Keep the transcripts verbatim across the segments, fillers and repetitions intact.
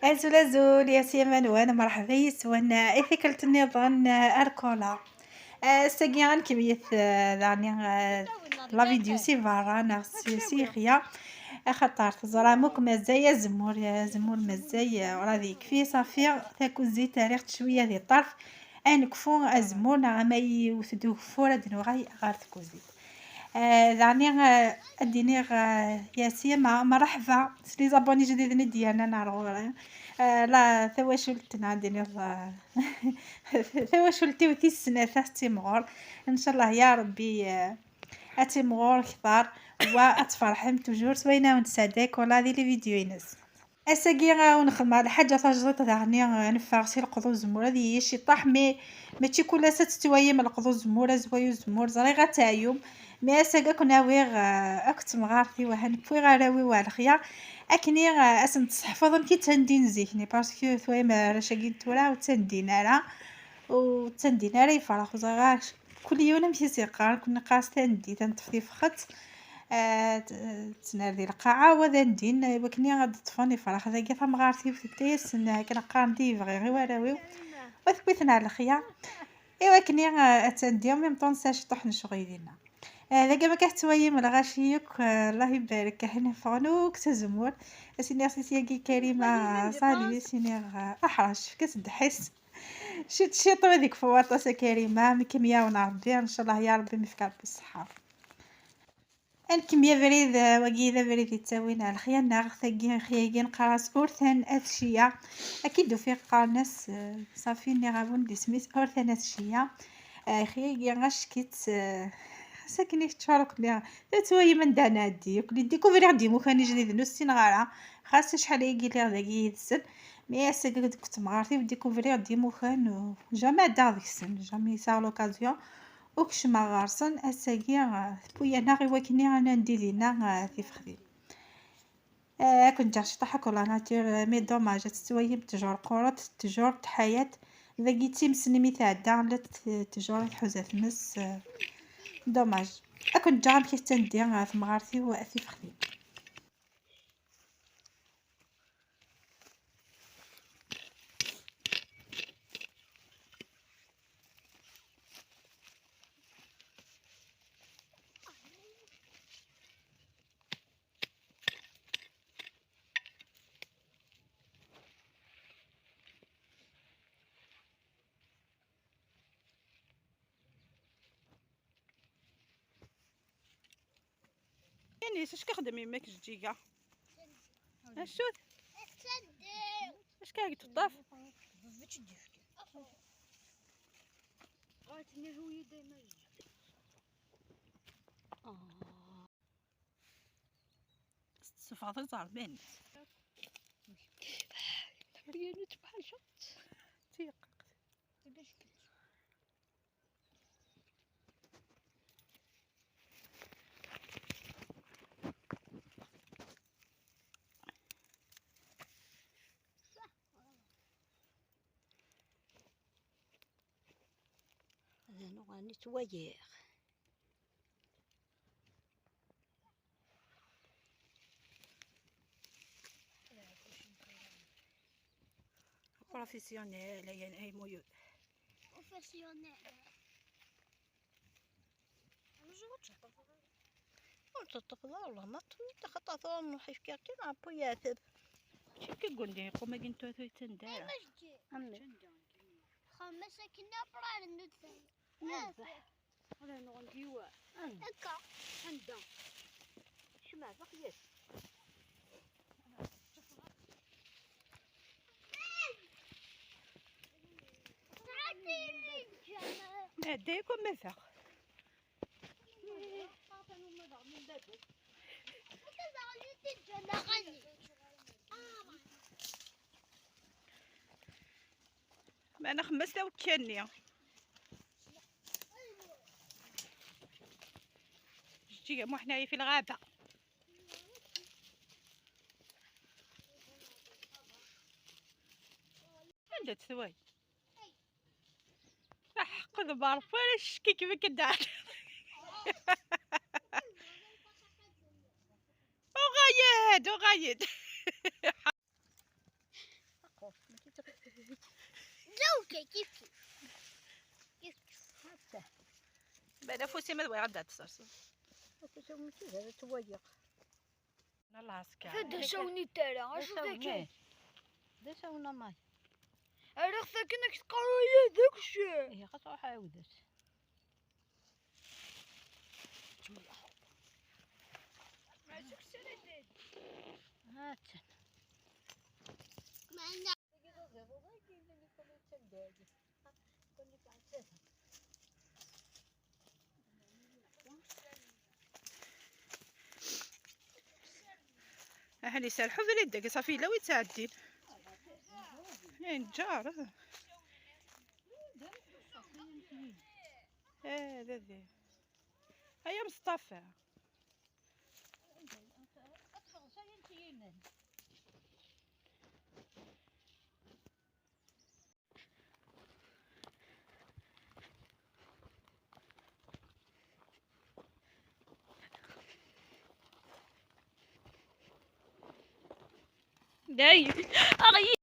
Azul, azul, ya Syaman wan, merḥba yis-wen, eh, i tikkelt nniḍen, eh, ar Kola. Eh, ass-agi ad nkemmel, eh, daɣni, eh, la vidéo si berra neɣ si, si yixya. Axaṭer teẓram akk mazal azemmur, eh, azemmur mazal, eh, ur ad yekfi, ṣafi, takuzit rriɣ-tt cwiya di ṭṭerf. Ad nekfu azemmur neɣ ama yiwet-d ugeffur ad nuɣal ɣer tkuzit. Eh, daɣni, eh, ad d-iniɣ, eh, Yasya, ma-, merḥba s les abonnés ijdiden i d-yernan ar ɣur-i. Eh, la tawacult-nneɣ ad d-iniḍ, eh, tawacult-iw tis snat ad timɣur. Ncallah ya Rebbi, eh, ad timɣur kter, wa ad tferḥem toujours s wayen awen-d-sɛeddayeɣ Kola di les vidéos-ines. Ass-agi, ah, ur nxeddem ara lḥaǧa tajdiṭ daɣen, ah, neffeɣ si leqḍ uzemmur, ad yili ciṭṭaḥ, mais mačči kul ass ad tettwayim leqḍ uzemmur, azway uzemmur, ẓriɣ ad teɛyum, mais ass-agi ad ken-awiɣ, ah, akked temɣart-iw, ahan wwiɣ arraw-iw ar lexya, akken i, ah, ad sen-tesseḥfaḍ amek i ttandin zik-nni, parce que twayim arrac-agi n tura ur ttandin ara, ur ttandin ara yefrax, ẓriɣ ara. Kul yiwen amek i s-yeqqar, kul neqqar-as tandit, ad neṭṭef tifxet, eh, t-, ttner di lqaɛa, wa d andin, i wakken ad d-ṭṭfen ifrax. Dagi tamɣart-iw tedda-yasen, akken qqaren di yebɣi i warraw-iw, wa tewwi-ten ar lexya. I wakken, eh, ad tandi, même temps nesɛa ciṭuḥ n ccɣel dinna. Eh, dagi ma tettwayim lɣaci yakk, eh, Allah ibarek, ahin ffɣen akk s azemmur. Ad s-iniɣ sisi-agi Karima, salut, ad s-iniɣ, eh, aḥrac, efk-as ddḥis. Ciṭ ciṭ ad yekfu waṭas a Karima, mi kem-yawen Ṛebbi, ncallah ya Ṛebbi mi fk Ṛebbi ṣṣeḥḥa. Ad nkem abrid, eh, wagi d abrid yettawin ar lexya, neɣ tagi, xyagi neqqar-as urtan at cceyya. Ad k-id-ufiɣ qqaren-as, eh, ṣafi nniɣ-awen-d isem-is, urtan at cceyya. Eh, xyagi acek-itt, eh, sakin i teččur akk-nni. Tettwayim anda nɛeddi, akk-nni découvriɣ-d imukan ijdiden ur ssineɣ ara. Xas acḥal ayagi lliɣ dagi yid-sen. Mi ass-agi deg temɣart-iw découvriɣ-d imukan, u jamais ɛeddaɣ deg-sen, jamais sɛiɣ l'occasion. U kecmeɣ ɣer-sen, ass-agi, eh, tewwi-aneɣ i wakken ad nandi dinna, eh, tifextin. Eh, ad ken-ǧǧeɣ ciṭuḥ akk la nature, eh, mais dommage, ad tettwayim ttjur qurut, ttjur tḥayat. Dagi d times-nni mi tɛedda, llant t-, ttjur i tḥuza tmes, eh, dommage. Ad ken-ǧǧeɣ amek i tettandi, eh, temɣart-iw, eh, tifextin. Yanis, acu k-ixdem yemma-k Jeǧǧiga? Acu-t? Acu k-ixdem teṭṭef? Tessufɣeḍ iẓerman. Ryan tbeḥcet. Tiqeqt. Ad nuɣal nettwayeɣ. Professionnel, ay, ay, muyud. Professionnel. Ur teṭṭfeḍ ara, ma ṭwit, axaṭer tura nruḥ ifka kan, après yeɛtab. Mačči akka i gundin, yeqqum-agi n tura ur yettandi ara. Amek? Xemmes akken après rnu-d. Nerbeḥ. Ala, nɣen yiwa. Akka. Anda? Kecmeɣ, baqiyet. Ɛedda yakk am ata. Meɛna xemmas tawekka-nni. Jeǧǧiga muḥ nɛi fi lɣaba. Anda-tt tway? Aḥeqq d berf wala ccek-ik mi k-d-ɛad. Uɣayed, uɣayed. Ǧawka kif kif. Kif kif. Bada fusi ma tebɣiḍ ad d-tserseḍ. Fusi mačči d ara ttwaliɣ. N lɛesker. Fad d asawen i tara, acu d asawen, takken? D asawen a May. Ara takken ad k-tqaru ya d akcam. Ihi xas ruḥ ɛiwed-as. Hatan. Ahli serḥu brid dagi, صافي لا وين تعدين. يا نجار. ايه ذي. هيا مصطفى. داي. اغيي.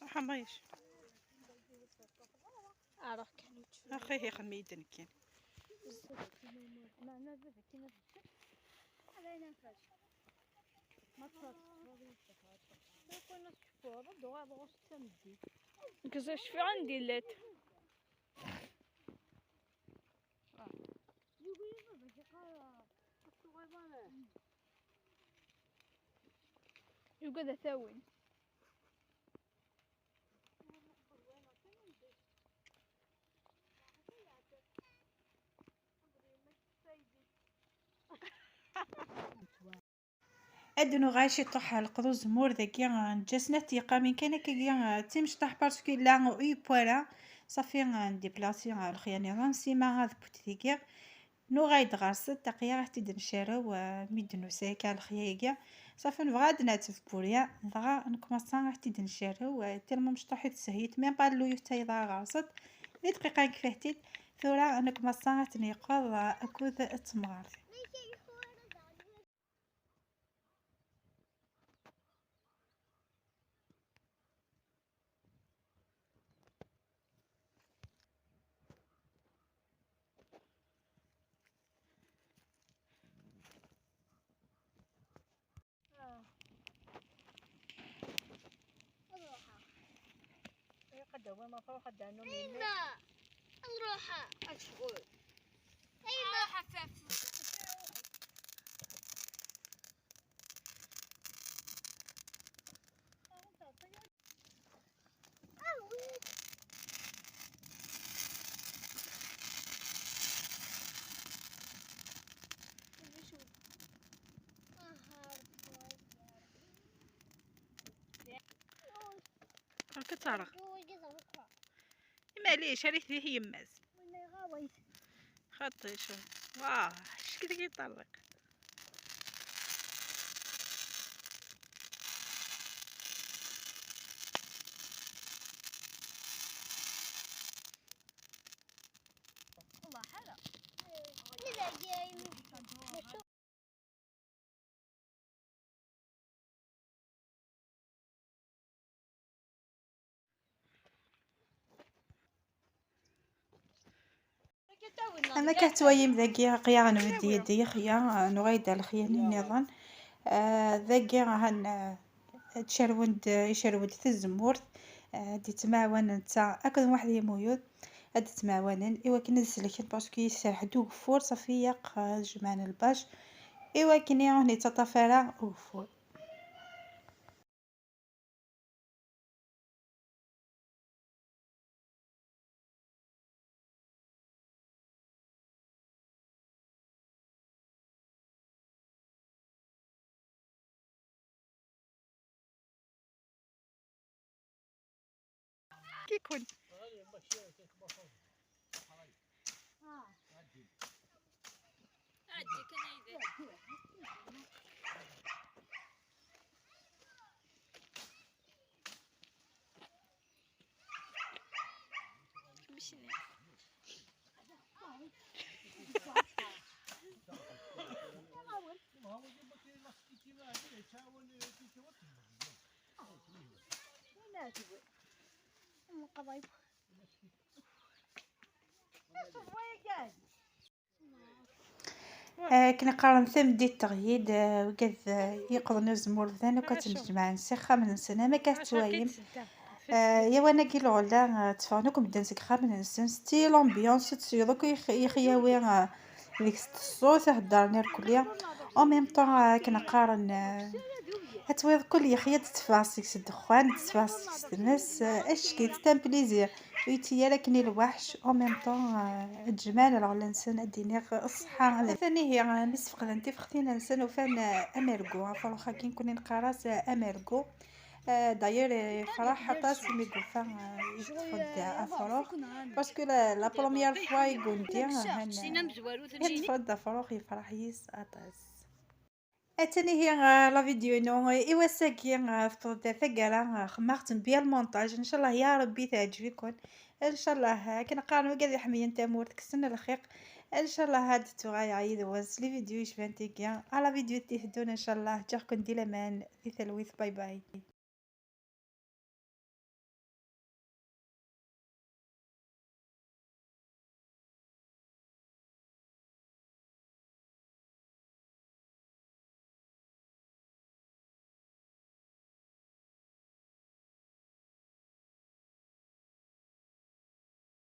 راح مايش. اروح كان. اخي يا خمي يدنكين. ما تصدق. كنا تشوفوا، ردوا غير بغوص تمدي. كزا شفي عندي اللات. يقعد أثاون. Ad nuɣal ciṭuḥ ɣer leqḍ uzemmur dagi, neǧǧa snat yeqqamin kan akkagi, timecṭaḥ parce que la u yewwi ara. Ṣafi, ndéplacer lexyal-nniḍen, sima ad wwent tigi. Nuɣal-d ɣer-sent, aql-aɣ ad t-id-ncerrew, eh, mi d-nusa akka lexyal-agi. Ṣafi, nebɣa ad nɛetteb Purya, dɣa nekmaṣa ad t-id-ncerrew, eh, tellement mecṭuḥit, teshel-it, même pas luyut tayeḍ ɣer-sent. Di dqiqa nekfa-t-id. Tura nekmaṣa ad ten-yeqqeḍ, eh, akked temɣart. آه. أروحها. إيه، قد هو ما فوق قد أنه مني. إيما. أروحها. أشغل. إيما. أروحها في، في، في. راك ترى. معليش، راه فيه يماز. خطي شو. واه، اش كذا كيطلق. والله حالة. Ama kan tettwalim dagi, aql-aɣ nbedd yid-i xya, nuɣal-d ar lexyal nniḍen. Ah, dagi, ahan, ah, tcerwen-d, icerwen-d tazemmurt, ah, ad d-ttmaɛwanen netta akked waḥed yimuyud, ad d-ttmaɛwanen i wakken ad selken, parce que yesserḥ-d ugeffur, ṣafi yaq, ah, ad jemɛen lbac, i wakken ur ten-yettaṭṭaf ara ugeffur. كيكون. Akken qqaren tameddit teɣyid, wigad yeqḍen uzemmur bdan akk ad ttnejmaɛen s ixxamen-nsen am akka tettwayem. Yawan-agi lɣella, tteffɣen akk medden seg ixxamen-nsen, sti l'ambiance, tesliḍ akk yixyawi deg-s teṣṣut iheddaren irkelli. En même temps, akken qqaren, ad twiḍ kul yexya d-teffeɣ seg-s ddexxan, d-teffeɣ seg-s tmes, acki d un plaisir. Ur yetti ara akken i lwaḥc, en même temps, ǧǧman lɣella-nsen, ad d-iniɣ ṣṣeḥḥa. Atan ihi, mi sfeqden tifextin-nsen, ufan amergu, afrux-agi nekkni neqqar-as amergu. D'ailleurs, yefreḥ aṭas imi yufa yeṭṭef-d afrux, parce que la, la première fois i gundi, yeṭṭef-d afrux, yefreḥ yis aṭas. Atan ihi, la vidéo-inu i wass-agi, tewweḍ-d taggara, xemmeɣ-tt mebla lmontaj, ncallah ya Rebbi teɛǧeb-iken. Ncallah, akken qqaren wigad iḥemmlen tamurt kksen lxiq. Ncallah ad d-tuɣaleɣ yid-wen s les vidéos yecban tigi. À la vidéo i d-iteddun, ncallah, ǧǧiɣ-ken di laman, di talwit, bye bye.